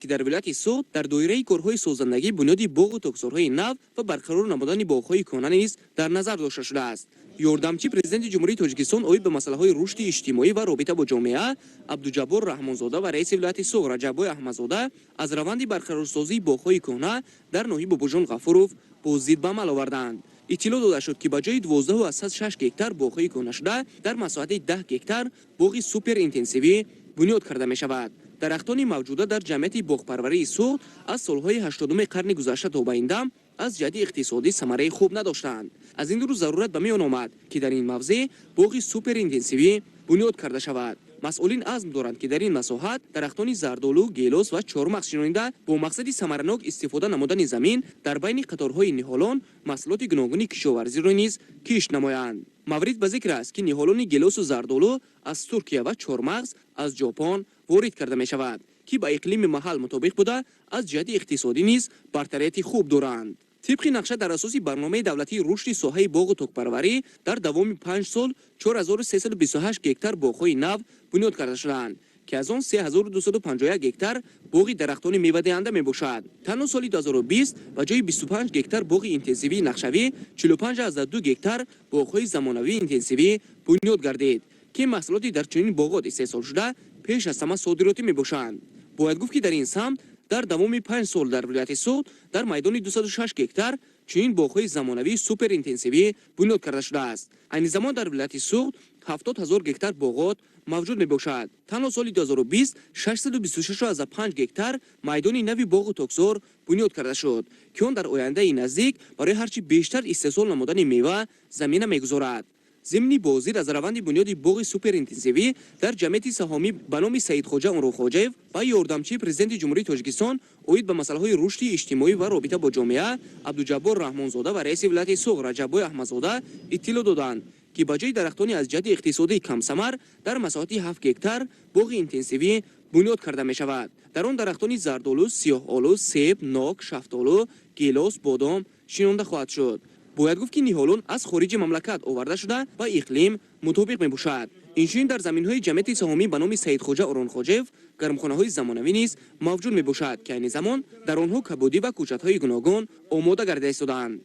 Ки дар вилояти Суғд дар доираи корҳои созандагӣ бунёди боғу токзорҳои нав ва барқарор намудани боғҳои кӯҳна низ дар назар дошта шудааст. Ёрдамчи Президенти Ҷумҳурии Тоҷикистон оид ба масъалаҳои рушди иҷтимоӣ ва робита бо ҷомеа Абдуҷаббор Раҳмонзода ва раиси вилояти Суғд Раҷаббой Аҳмадзода аз раванди барқарорсозии боғҳои кӯҳна дар ноҳияи Бобоҷон Ғафуров боздид ба амал оварданд. Иттилоъ дода шуд, ки ба ҷои 12,6 гектар боғҳои кӯҳнашуда дар масоҳати 10 гектар боғи суперинтенсивӣ бунёд карда мешавад. Дарахтони мавҷуда дар ҷамъияти боғпарварии Суғд аз солҳои 80-уми қарни гузашта то ба ин дам аз ҷиҳати иқтисодӣ самараи хуб надоштанд. Аз ин рӯ зарурат ба миён омад, ки дар ин мавзеъ боғи суперинтенсивӣ бунёд карда шавад. Масъулин азм доранд, ки дар ин масоҳат дарахтони зардолу, гелос ва чормағз шинонида, бо мақсади самаранок истифода намудани замин дар байни қаторҳои ниҳолон маҳсулоти гуногуни кишоварзиро низ кишт намоянд. Маврид ба зикр аст, ки ниҳолони гелосу зардолу аз Туркия ва чормағз аз Ҷопон ворид карда мешавад, ки ба иқлими маҳал мутобиқ буда, аз ҷиҳати иқтисодӣ низ бартарияти хуб доранд. Тибқи нақша, дар асоси барномаи давлатии рушди соҳаи боғу токпарварӣ дар давоми 5 сол 4328 гектар боғҳои нав бунёд карда шудаанд, ки аз он 3251 гектар боғи дарахтони мевадиҳанда мебошад. Танҳо соли 2020 ба ҷои 25 гектар боғи интенсивии нақшавӣ 45,2 гектар боғҳои замонавии интенсивӣ бунёд гардид, ки маҳсулоти дар чунин боғот истеҳсолшуда пеш аз ҳама содиротӣ мебошанд. Бояд гуфт, ки дар ин самт дар давоми 5 сол дар вилояти Суғд дар майдони 206 гектар чунин боғҳои замонавии суперинтенсивӣ бунёд карда шудааст. Айни замон дар вилояти Суғд 70 000 гектар боғот мавҷуд мебошад. Танҳо соли 2020 626,5 гектар майдони нави боғу токзор бунёд карда шуд, ки он дар ояндаи наздик барои ҳарчи бештар истеҳсол намудани мева замина мегузорад. Зимни боздид аз раванди бунёди боғи суперинтенсивӣ дар ҷамъияти саҳомӣ ба номи Саидхоҷа Умрухоҷаев ва ёрдамчии Президенти Ҷумҳурии Тоҷикистон оид ба масъалаҳои рушди иҷтимоӣ ва робита бо ҷомеа Абдуҷаббор Раҳмонзода ва раиси вилояти Суғд Раҷаббой Аҳмадзода иттилоъ доданд, ки ба ҷои дарахтони аз ҷиҳати иқтисодӣ камсамар дар масоҳати 7 гектар боғи интенсивӣ бунёд карда мешавад. Дар он дарахтони зардолу, сиёҳолу, себ, нок, шафтолу, гелос, бодом шинонда хоҳад шуд. Бояд гуфт, ки ниҳолон аз хориҷи мамлакат оварда шуда, ба иқлим мутобиқ мебошад. Инчунин дар заминҳои ҷамъияти саҳомӣ ба номи Саидхоҷа Оронхоҷаев гармхонаҳои замонавӣ низ мавҷуд мебошад, ки айни замон дар онҳо кабудӣ ва кӯчатҳои гуногун омода гардида истодаанд.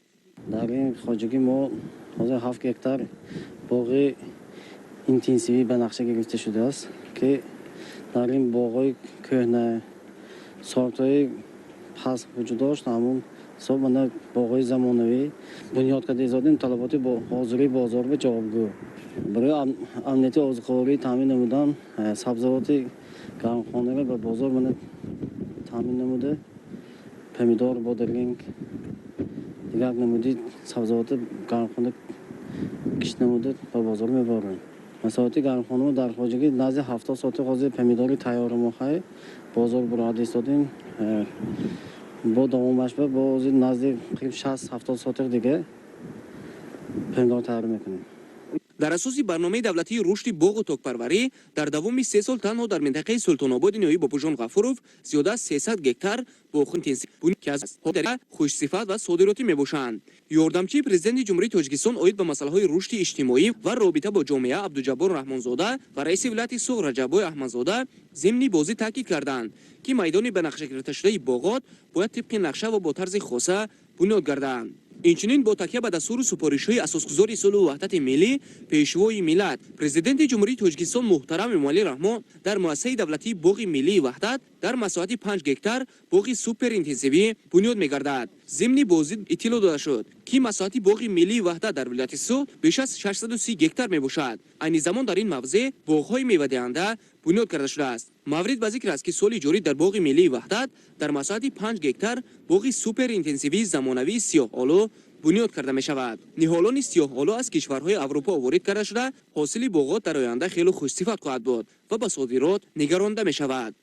Дар ин хоҷагӣ мо ҳозир 7 гектар боғи интенсивӣ ба нақша гирифта шудааст, ки дар ин боғҳои кӯҳна сортҳои паст вуҷуд дошт. Ҳамун ҳисоб мана боғҳои замонавӣ бунёд карда истодем, талаботи ҳозирии бозор ба ҷавобгӯ. Барои амнияти озуқаворӣ таъмин намудан сабзавоти гармхонаро ба бозор мана таъмин намуда, помидор, бодиринг, дигар намуди сабзавоти гармхона кишт намуда, ба бозор мебарем. Масоҳати гармхонамо дар хоҷагӣ назди 70 сотих ҳозир помидори тайёри мо хай бозор бурада истодем. Бо давомаш ба бо ҳозир назди 60-70 сотих дига помидор тайёр мекунем. Дар асоси барномаи давлатии рушди боғу токпарварӣ дар давоми 3 сол танҳо дар минтақаи Султонободи ноҳияи Бобоҷон Ғафуров зиёда аз 300 гектар боғ ки аз хушсифат ва содиротӣ мебошанд. Ёрдамчии Президенти Ҷумҳурии Тоҷикистон оид ба масъалаҳои рушди иҷтимоӣ ва робита бо ҷомеа Абдуҷаббор Раҳмонзода ва раиси вилояти Суғд Раҷаббой Аҳмадзода зимни боздид таъкид карданд, ки майдони ба нақша гирифташудаи боғот бояд тибқи нақша ва бо тарзи хоса бунёд гарданд. Инчунин бо такя ба дастуру супоришҳои асосгузори сулҳу ваҳдати миллӣ, Пешвои миллат, Президенти Ҷумҳурии Тоҷикистон муҳтарам Эмомалӣ Раҳмон дар муассисаи давлатии боғи миллии Ваҳдат дар масоҳати 5 гектар боғи суперинтенсивӣ бунёд мегардад. Зимни боздид иттилоъ дода шуд, ки масоҳати боғи миллии Ваҳдат дар вилояти Суғд беш аз 630 гектар мебошад. Айни замон дар ин мавзеъ боғҳои мевадиҳанда бунёд карда шудааст. Маврид ба зикр аст, ки соли ҷорӣ дар боғи миллии Ваҳдат дар масоҳати 5 гектар боғи суперинтенсивии замонавии сиёҳолу бунёд карда мешавад. Ниҳолони сиёҳолу аз кишварҳои Аврупо ворид карда шуда, ҳосили боғот дар оянда хело хушсифат хоҳад буд ва ба содирот нигаронда мешавад.